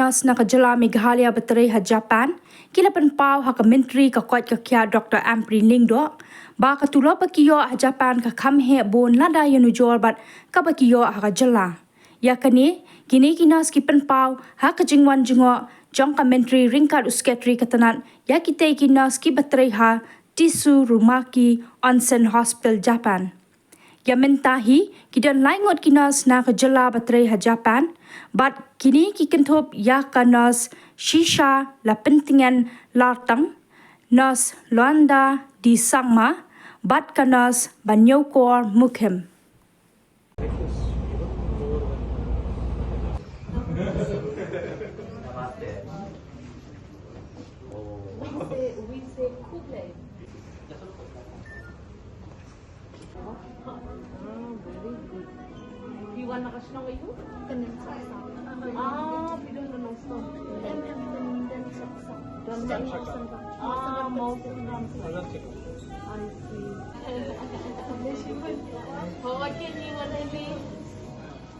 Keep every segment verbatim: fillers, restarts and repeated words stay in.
Nurse na ka jylla Meghalaya ba trei ha Japan ki la pynpaw ha ka Myntri ka koit ka khiah Doctor Ampareen Lyngdoh ba ka tulop ba ki ïoh ha Japan ka kham heh bun lada ïanujor bad kaba ki ïoh ha ka jylla. Ïa kane, kine ki nurse ki pynpaw ha ka jingwan jngoh jong ka Myntri ryngkat u Secretary ka tnat ïa kitei ki nurse kiba trei ha Tissue Rumaki Onsen Hospital, Japan. Ïa mynta hi, ki don lai ngut ki nurse na ka jylla ba trei ha Japan, bad kine ki kynthup ïa ka nurse Shisha Lapyntngen Lartang, nurse Luanda D Sangma, bad ka nurse Baniewkor Mukhim. Ah, very good. Phi wan na ka shnong aïu? Ka Nongstoiñ. Ah, phi don na Nongstoiñ. Em, em, don, don Nongstoiñ. Don Nongstoiñ. Ah, Mawsynram. I see. Ho, okay, ni wan ini.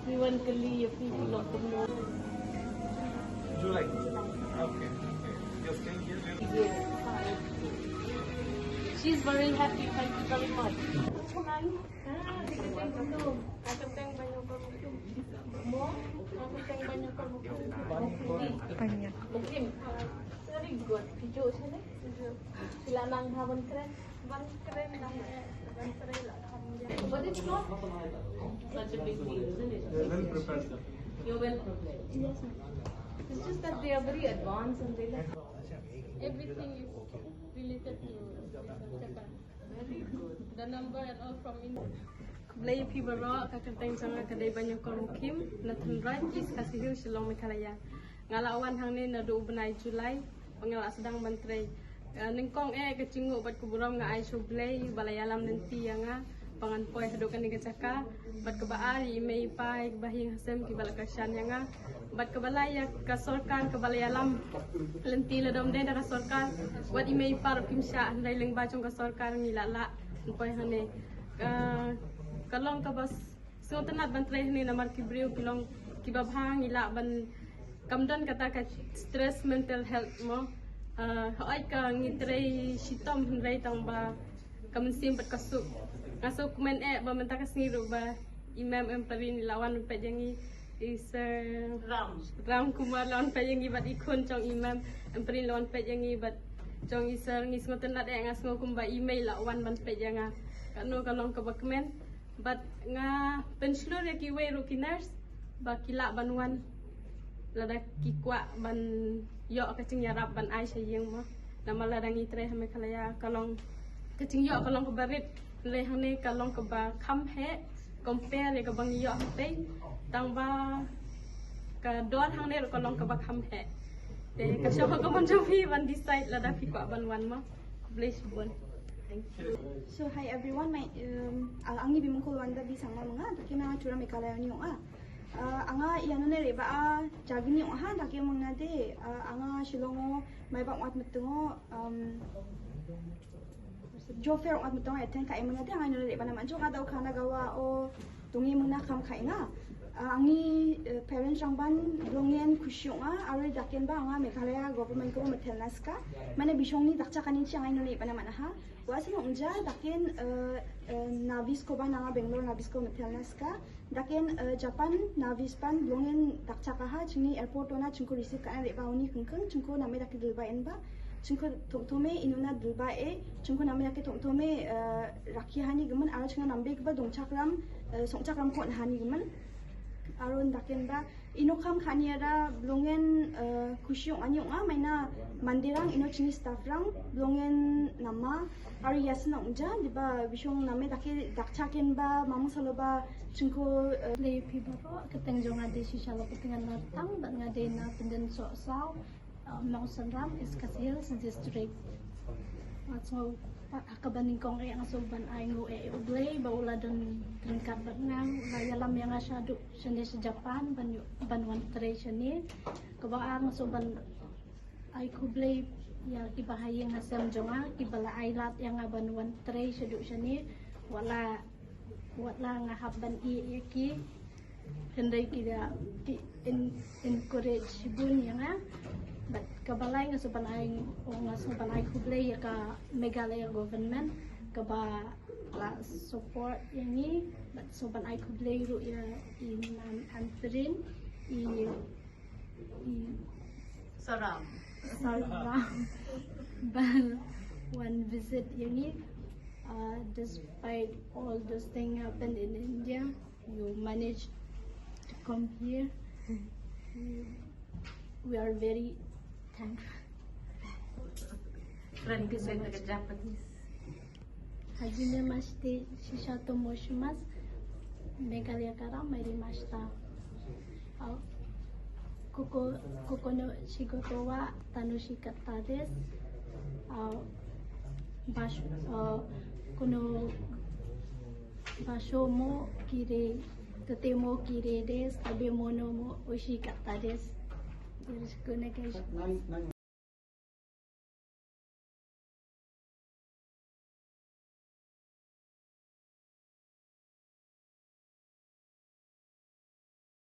Ni wan kylli ïa phi, phi long kumno. July. Okay, okay. You're staying here? Yes. She's very happy. Thank you very much. Panya. Very good. Sejuk sini. Sejuk. Sila nang ha ban kren. Ban kren nang. Ban kren lah. But it's not such a big deal, isn't it? They're well prepared, sir. You're well prepared. Yes, ma'am. It's just that they are very advanced and they like everything is related to Japan. Very good. The number and all from India. Khublei phi baroh, ka kyrteng jong nga ka dei Baniewkor Mukhim, na Thenroi, East Khasi Hills, Shillong, Meghalaya. Nga la wan hangne naduh u bnai July, ba nga la sdang ban trei. Eh, nyngkong eh ka jingnguh bad ka burom nga ai sha U Blei ba la ïalam lynti ïa nga ba ngan poi haduh kane ka jaka, bad kaba ar ïa i mei i pa, ïa kiba ha ïing ha sem kiba la kyrshan ïa nga, bad kaba lai ïa ka sorkar kaba la ïalam lynti. Lada ym dei da ka sorkar, wat i mei i pa ruh kim shah, hynrei lyngba jong ka sorkar ngi la lah ban poi hangne. Ka, ka long kaba s- sngewtynnat ban trei hangne namar ki briew ki long kiba bha, ngi lah ban, kam don kata ka stress, mental health mo. Ah, hooid ka ngi trei shitom hynrei tang ba ka mynsiem bad ka suk. Nga sngewkmen eh ba mynta ka sngi ruh ba i Ma'am Ampareen la wan peit ïa ngi, i Sir Ram. Ram Kumar la wan peit ïa ngi bad i khun jong i Ma'am Ampareen la wan peit ïa ngi bad jong i Sir, ngi sngewtynnat eh, nga sngew kumba i mei la wan ban peit ïa nga. Katno ka long kaba kmen. Bad nga pynshlur ïa kiwei ruh ki nurse ba ki lah ban wan lada ki kwah ban ïoh ka jingïarap ban ai sha ïing mo. Namar lada ngi trei ha Meghalaya ka long ka jingïoh ka long kaba rit, hynrei hangne ka long kaba kham heh compare ïa kaba ngi ïoh hangtei, tang ba ka dor hangne ruh ka long kaba kham heh. Te ka shong ha ka mon jong phi ban decide lada phi kwah ban wan mo. Khublei shibun. Thank you. So hi everyone, my um, a- anga Bimukul Wanda B Sangma mynta, ta ki ma tura Meghalaya ni ong a. Uh, anga ïa nune re ba a jagi ni ong ha, ta ki mynta de uh, anga Shillong o, mai ba wat metung o, um, Job fair wat metung, attend ka mynta de, anga nune re ba na manjong ada kana gawa o. Tungi mynta kam khai nga. Ah, angi, eh, parents rang ban blongen khusyuk nga, are daken ba anga Meghalaya government ko metel naska. Mane bishong ni dakcha kanin chi anga nuli pana mana ha. Wa sing ungja daken, eh, eh, navis ko ban anga Bangalore navis ko metel naska. Daken, eh, Japan navis pan blongen dakcha ka ha, chini airport ona chingko receive ka ane ba uni kengkeng, chingko name daken dilba en ba. Chingko thom thome inuna dilba e, chingko name daken thom thome, eh, rakhi hani gemen, aro chingko nambe ba dong chakram, eh, song chakram ko hani gemen. Aro daken ba, ino kam khani ada blongen, eh, khusyuk ani ong a, maina mandirang ino chini staff rang, blongen nama, aro yasna ungja, diba bishong name daken dakcha ken ba, mamung salo ba, chingko, eh, le pi baro, keteng jong ade shisha lo keteng na tang, ba ngade na penden so sao, uh, Mawsynram, East Khasi Hills District. Nga sngew pat ha kaba nyngkong eh nga sngew ban ai nguh eh U Blei ba u la don ryngkat bad nga, u la ïalam ïa nga shaduh shane sha Japan ban ïoh ban wan trei shane. Kaba ar nga sngew ban ai khublei ïa kiba ha ïing ha sem jong nga kiba la ai lad ïa nga ban wan trei shaduh shane. Wat la, wat la nga hap ban ïeh ïa ki. Hynrei ki da ki en- encourage shibun ïa nga. Bad kaba lai nga sngewbha ban ai, nga sngewbha ban ai khublei ïa ka Meghalaya government kaba la support ïa ngi. Bad sngewbha ban ai khublei ruh ïa i Mam Ampareen, i i Saram. Saram ba wan visit ïa ngi. Uh, despite all those things happen in India, you managed to come here. We, we are very thankful. Translate ka Japanese. Hajime mashite, Shisha to moshimasu. Meghalaya kara mairi mashita. Au, koko, koko no shigoto wa tanoshikatta desu. Au, basho, au, kono basho mo kirei, totemo kirei desu, tabemono mo oishikatta desu. Yoroshiku onegai shimasu.